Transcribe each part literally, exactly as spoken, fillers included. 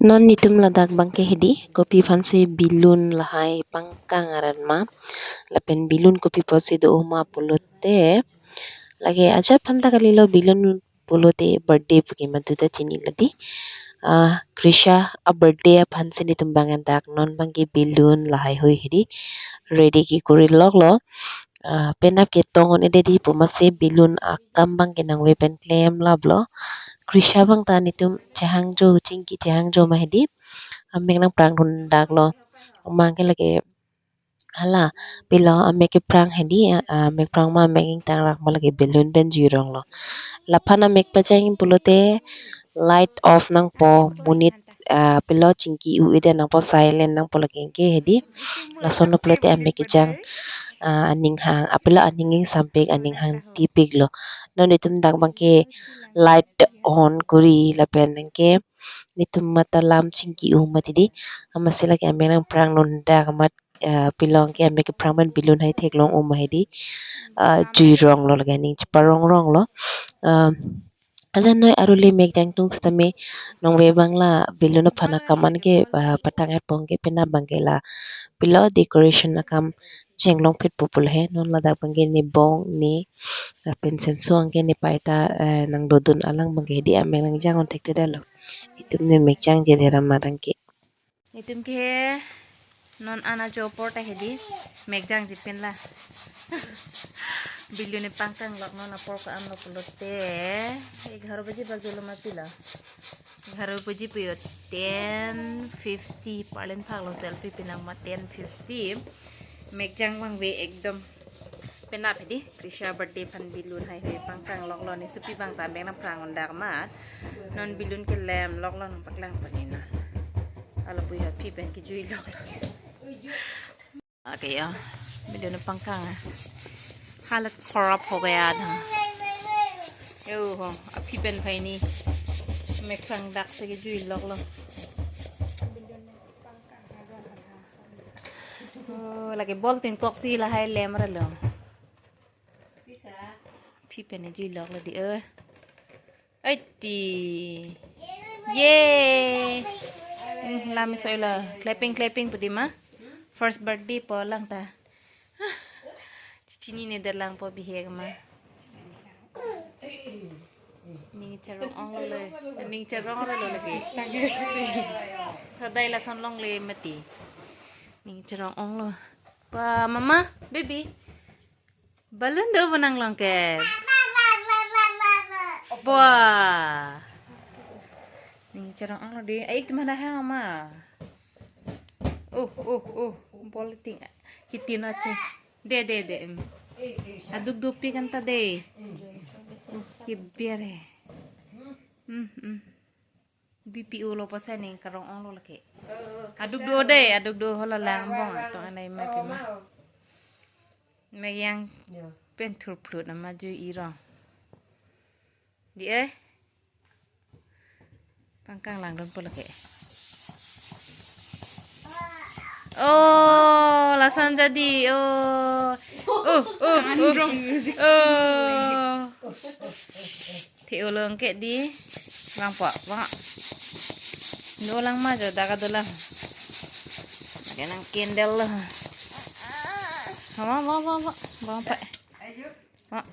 Non netum ladak abangke hedi, kopi aphansi balloon lahai pangkang arat ma, lapen balloon kopi apotsi do ma pulote, lake ajat aphan ta kalilo, balloon pulote birthday pu ke madu ta chinilo di. Ah, Krisha a-birthday aphansi netum abang dak non abangke balloon lahai hui hedi, ready ke kori loklo. Ah, penap ke tong un-e hedi pu amatsi balloon akam abangke nangve pen klem laplo. Krisha abang ta netum chehangjo, chingki chehangjo ma hedi. Amek nangprang dun daklo. Omang ke lake hala, pilo amek kephrang hedi, ah, amek phrang ma amek ingtang rak ma lake balloon pen juironglo. Laphan amek pajang pulote light off nangpo, monit, ah, pilo chingki u-e det nangpo, silent nangpo lake ke hedi. Lason pulote amek kejang, ah, aning hang, ah, pilo aning ingsampik, aning hangtipiklo. Non netum dak abangke light on kori lapen ke netum mata lam chingki u mati di. Amatsi lake amek nangprang dun dak amat, ah, pilo ke amek kephrang pen balloon hai theklong u ma hedi. Ah, juironglo lake aning cheparongronglo. Ah, ajan noi aruli mek jangtung setame nangve abang la balloon aphan akam an ke, ah, patang-et pon ke penap abangke la pilo decoration akam chenglong phit pu pulo he. Non ladak abangke ne bong ne, ah, pensenso anke ne paita, eh, nangdodun alang abangke hedi amek nangjang un thekthedetlo. Netum ne mek jangje dera ma tangke. Netum ke non ana jo apor ta hedi, mek jangje pen la. Balloon ne pangkang lok non apor ko-an lo pulote, egharo baji bak dolo ma pilo. Egharo baji pu jo, ten fifty, parlin phaklo selfie pinang ma ten fifty. Mek jang abang ve ekdom. Penap hedi, Krisha birthday aphan balloon hai hui pangkang loklo, ne sopi abang ta amek nangprang dun dak amat. Non balloon kelem loklo, nangpaklang pani na. Ala pui aphi pen kejui loklo. Okay, ya. Balloon pangkang, ah. Halat kharab ho gaya tha. Yo ho, aphi pen phai ni. Amek phrang dak si kejui loklo. Oh, lake ball tin kok si lahai lem ra lo. Aphi pen jui loklo di, eh. Ai ti. Yay. Hmm, lam so lo. Clapping, clapping pu di ma. First birthday po lang ta. Chichinine det lang po bihek ma. Ning cherong onglo le. Ning cherong onglo lake. Kadai lason longle mati. Ning cherong onglo. Pa mama, baby. Balloon do bonang long ke. Wah. Ning cherong onglo di. Ai, itu mana hang ama? Uh, uh, uh. Ball ting. Kiti na che. De, de, de. Em. Aduk dupi kan ta de. Uh, ke biar he. Hmm, hmm. B P O lo pasa ning karong onglo lake. Aduk do de, aduk do hola lang bong to anai ma ke ma. Mek jang pen thurphlut nama jui irong. Di eh. Pangkang lang dun po lake. Oh, lason jadi. Oh. Oh, oh, oh. Music. Oh. Thi ulong ke di. Lang po, bang. Dolang ma jo, daga dolang. Kenang candle lo. Mama, mama, mama, mama, pa. Ma.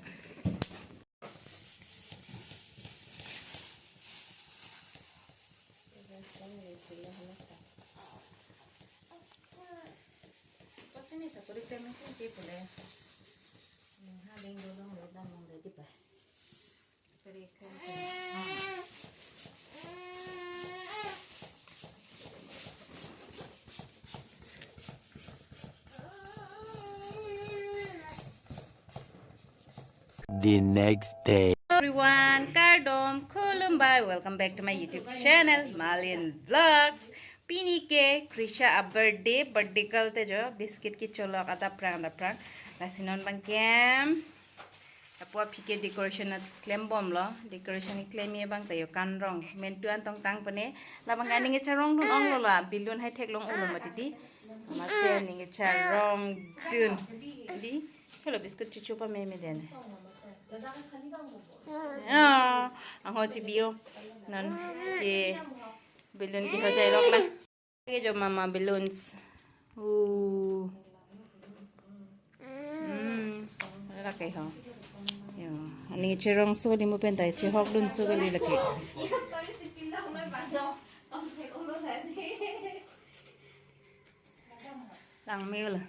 The next day. Everyone, kardom, khulumbai. Welcome back to my YouTube channel, Malin Vlogs. Pini ke Krisha a-birthday, birthday girl te jo, biscuit kecholok adap prang, adap prang. Lasi non abang ke lapu aphi ke decoration klem bomlo, decoration klem e abang ta jo kanrong. Mentu an tong tang pene, labang aning kecharong dun onglo la, balloon hai theklong ulo mati di. Amatsi aning kecharong dun. Di, hello biscuit chuchu pameme den. Ah, angho chibi o. Non ke Balloon kehojai lok la. Ke jo mama balloons. Uh. Hmm. Lake ho. Yo. Aning cherongso kali mo pen ta chehokdunso kali lake. Langme la.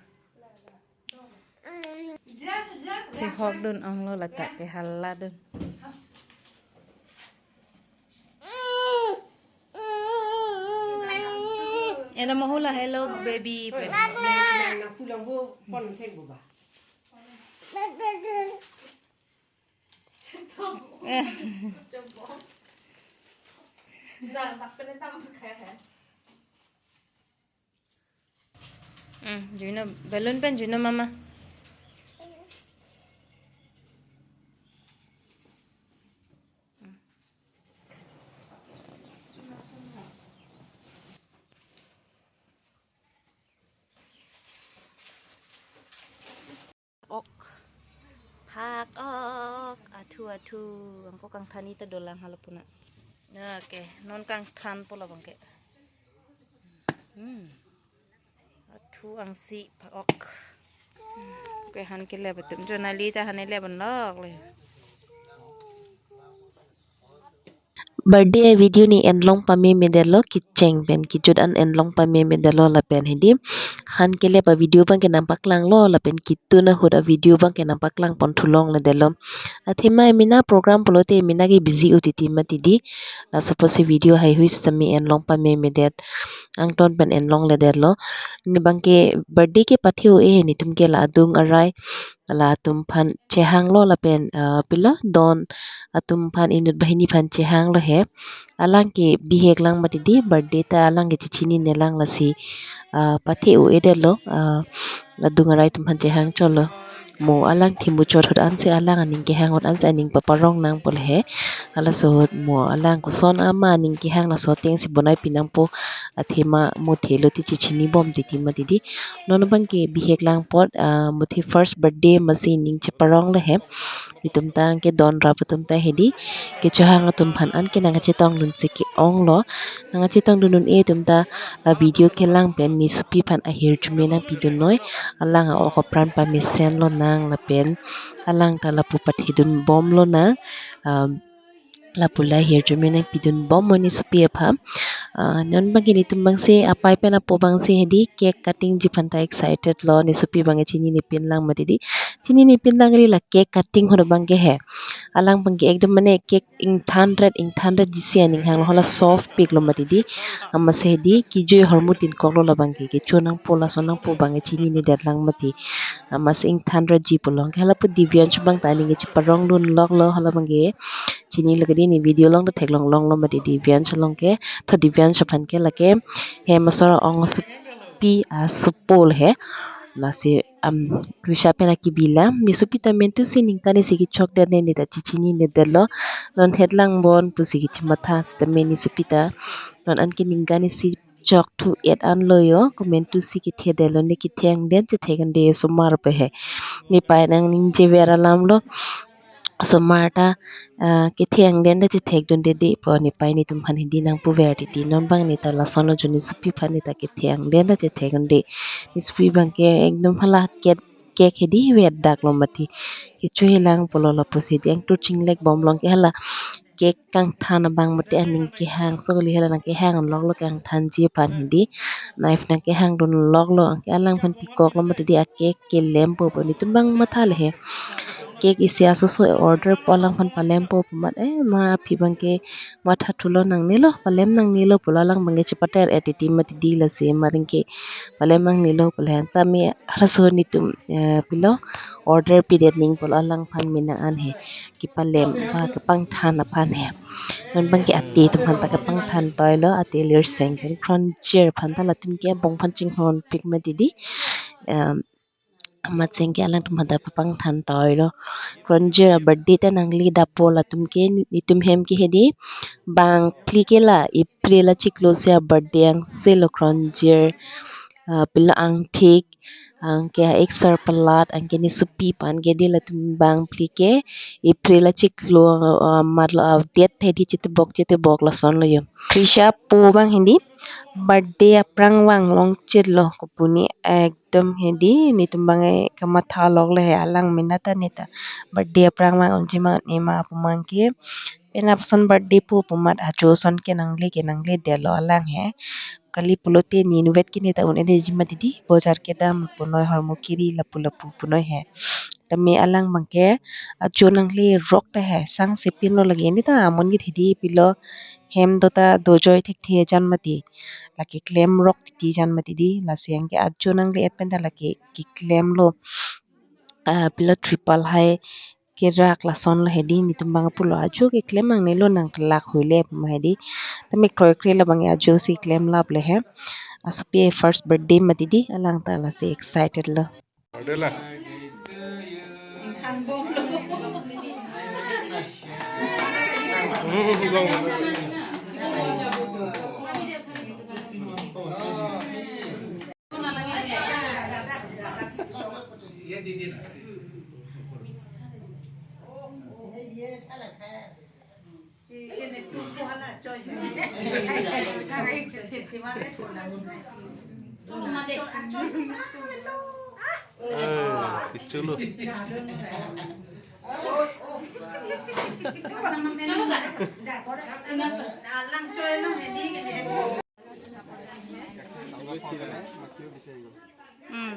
Chehokdun onglo lata ke haladun. Ena mo hula hello baby pen. Na pulang bo pon thek bo ba. Eh. Na tak pen tam kaya hai. Hmm, juno balloon pen juno mama. Ok. Phak ok. Athu athu. Angko kangthan ita dolang halapu na. Okay, non kangthan pulo bangke. Hmm. Athu angsi phak ok. Hmm. Okay, han kelep atum jo neli ta han kelep lok le. Birthday video ni enlong pamemedetlo, kecheng pen kejut an enlong pamemedetlo lapen hedi. Han kelep a video bangke nangpaklanglo lapen ketun ahut a video bangke nangpaklang pon thulongledetlo. Athema emena program pulote emena ke busy utiti mati di. Laso apotsi video haihui sitame enlong pamemedet. Angton pen enlongledetlo. Ne bangke birthday kepathe-o-e netum ke la adung arai. Latum aphan chehanglo lapen, ah, pilo don atum aphan inut banghini aphan chehanglo he. Alang ke bihek lang mati di birthday ta alang ke chechinine lang lasi, ah, pathe-o-edetlo, ah, adung arai atum aphan chehang cholo. Mo alang themu chot ahut ansi alang aning kehang ahut ansi aning paparong nangpo le he. Halaso ahut mo alang koson ama aning kehang laso atengsi bonai pinangpo athema mo thelo ti chechinibom titi mati di. Non bangke bihek lang apot, ah, muthe first birthday masi ning cheparonglo he. Itum ta ke don rap atum ta hedi. Kechohang atum aphan anke nangkachetongdunsi ke-onglo. Nangkachetongdun un-e atum ta la video kelang pen ne sopi aphan ahirjume nangpidunnoi. Alang a-ok apran pamesenlonang lapen alang ta lapu pathedunbomlonang. Um, lapu la ahirjume nangpidunbomnoi ne sopi aphan. Ah, non bangke netum bangsi apei pen apo bangsi hedi cake cutting ji aphan ta excited lo, ne sopi bangke chinine pinlang mati di. Chinine pinlang kali la cake cutting ahut bangke he. Alang bangke ekdom mane cake ingthanret ingthanret jisi aning hanglo, hala soft piklo mati di. Amatsi hedi kejui ahormu tin koklo la bangke kecho nangpo laso nangpo bangke chininedetlang mati. Amatsi ingthanret ji pulo ke halapu Divyansh abang ta aning ke cheparongdunloklo hala bangke. Chinilo ke di ne video along ta theklonglonglo mati Divyansh along ke. Tho Divyansh aphan ke lake hem asor ong asopi asopo le he. Lasi, um, Krisha pen akibi la. Ne sopi ta mentu si ningkan isi kechokdet ne ne ta chechinine detlo. Non hetlang bon pusi kechematha sitame ne sopi ta. Non anke ningkan isi chokthu-et anlo yo. Komentu si kethedetlo ne ketheng den chethek un-e osomar pen he. Ne pai nangningjever alamlo. Osomar ta, ah, ketheng den ta chethekdunde de pu ne pai netum aphan hedi nangpuver titi. Non bang ne ta lason lo jo ne sopi aphan ne ta ketheng den ta chethekdunde. Ne sopi bangke ekdom hala cake, cake hedi vet daklo mati. Kecho helang pulo lapusi di angtur chinglekbomlong ke hala cake kangthan abang mati aning kehangso kali hala nangkehang unloklo kangthanji aphan hedi. Knife nangkehangdunloklo anke alang aphan pikoklo mati di a-cake kelempo pu netum bang matha le he. Cake isi asoso order po alang aphan palempo pu mat, eh, ma aphi bangke matha thulo nangnelo, palem nangnelo pulo alang bangke chepater-et titi mati di lasi ma ring ke palem nangnelo pulo he. Tame halaso netum, eh, pilo order pidet ning pulo alang aphan mena an he. Kepalem ba kepangthan aphan he. Non bangke ate atum aphan ta kepangthan toilo, ate Lirseng pen Kronjir aphan ta latum ke abong aphan chinghonpik mati di. Em, amat seng ke alangtum aphan ta papangthan toilo. Kronjir a-birthday ta nangli dapo latum ke netum hem ke hedi. Bang phli ke la April achiklo si a-birthday angse lo Kronjir. Ah, pilo angthik. Anke ha-ik sar palat, anke ne sopi pen ke dei latum bang phli ke April achiklo, ah, matlo, ah, date hedi chitebok chitebok lasonlo jo. Krisha po bang hedi birthday aphrang vang longchitlo kopine, ekdom hedi netum bang ke kamatha loklo he, alang mena ta neta birthday aphrang vang unji ma ne ma pu mang ke. Penap ason birthday po pu amat ajo ason ke nangle ke nangledetlo alang he. Kali pulote ne inutvet ke neta un-eji mati dei, bojar kedam punoi, hormu kiri lapu lapu punoi he. Tame alang bang ke ajo nanglerok ta he, sangse pinlo lake, neta amonit hedi pilo, hem do ta dojoi thekthe jan mati. Lake klemrok titi jan mati dei, lasi anke ajo nangle-et pen ta lake keklemlo. Ah, pilo triple high kerak lasonlo hedi, netum bang pulo ajo keklem nangnelo, nang kelak hoile pu ma hedi. Tame kroikre labang ajo si klemlaplo he. Asopi first birthday mati dei, alang ta lasi excited lo. Ade la. Ah, pichulu. Hmm.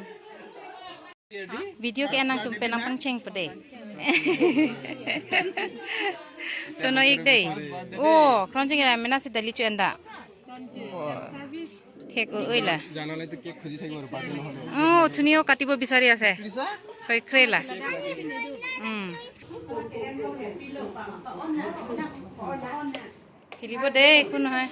Video ke nangtum pen nangpangcheng pede. Chono-ik dei. Oh, kronjing ra mena si dali chu enda. Oh. Thek o oi la. জানালে তো কেক খুজি থাকিব আৰু বাৰ্থডে নহ'লে। Oh, chunio katibo bisari ase. Kroikre la. Hmm. Kilibo dei, ekun hai.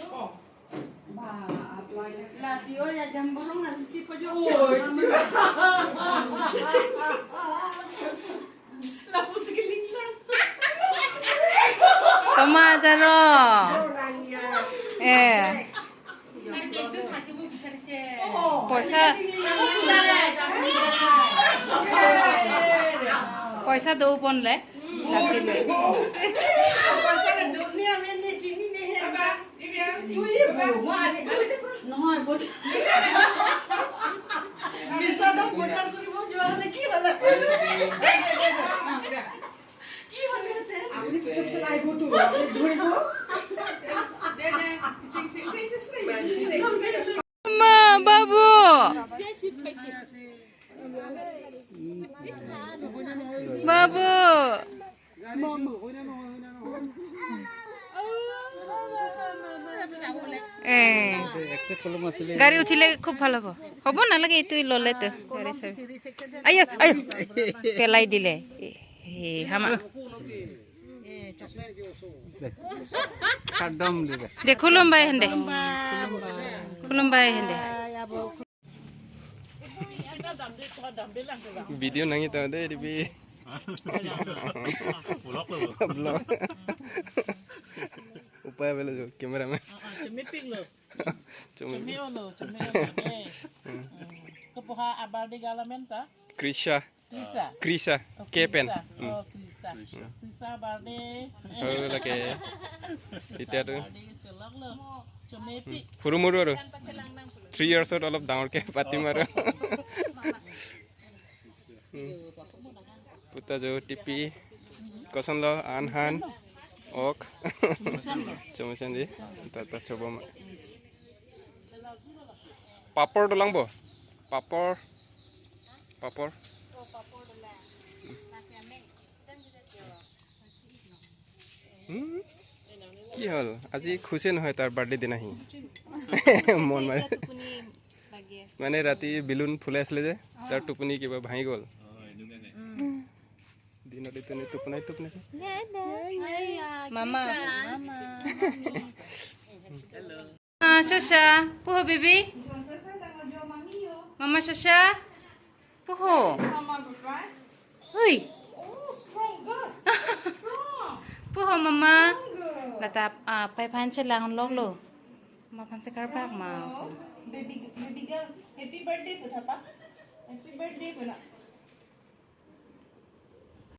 Toma jaro. Eh. Poisa. Poisa do ponle. Lasi le. নহয়, বজাৰ। মিছা দম বজাৰ কৰিব যোৱা হ'লে কি হ'লে? কি হ'লে হেঁতেন? আপুনি পিছত পিছত আহিবতো, আপুনি ধৰিব। দে, দে, চিং, চিং, চিং, চিং, চিং। মা, বাবু। বাবু। এ। গাড়ী উঠিলে খুব ভাল হ'ব। হ'ব নালাগে, এইটো ল'লে তো। গাড়ী চাবি। আইঅ, আইঅ। পেলাই দিলে। এ, এ, হামা। Kardom dile. দে, খুলুমবাই হেন্দে। খুলুমবাই হেন্দে। Video nangji ta dei, dibi. Vlog lo. Vlog. Upaya bela jo, cameraman. Chumi pik lo. Chumi. Chumi olo, chumi olo, eh. Hmm. Kepoha abar di galamen ta? Krisha. Krisha. Krisha. Oh, K pen. Krisha. Hmm. Oh, Krisha. Krisha. Krisha birthday. Oh, lake. Itiya tu. Birthday cholok lo. Chumi pik. Huru muru aru. Three years old olop dangor ke patim aru. Hmm. Puta jo tipi. Koson lo anhan. Ok. Chomesenji. Ta, ta chobo ma. Papor dolang bo. Papor. Papor. Hmm? কি হ'ল? আজি খুচে নহয় তাৰ বাৰ্থডে দিনাহি। মন মাৰি। টোপনি লাগে। মানে ৰাতি বেলুন ফুলাই আছিলে যে, তাৰ টোপনি কিবা ভাঙি গ'ল। উম। দিনত এইটো টোপনাই টোপনাইছে। আইয়া, মামা। কৃষ্ণা। মামা। Ah, Shasha, puho baby. Mama Shasha, puho. Hui. Puho mama. Lata, ah, pai phan chelang lok lo. Ma phan se karbak ma. Baby, baby girl, happy birthday pu thapa. Happy birthday puna.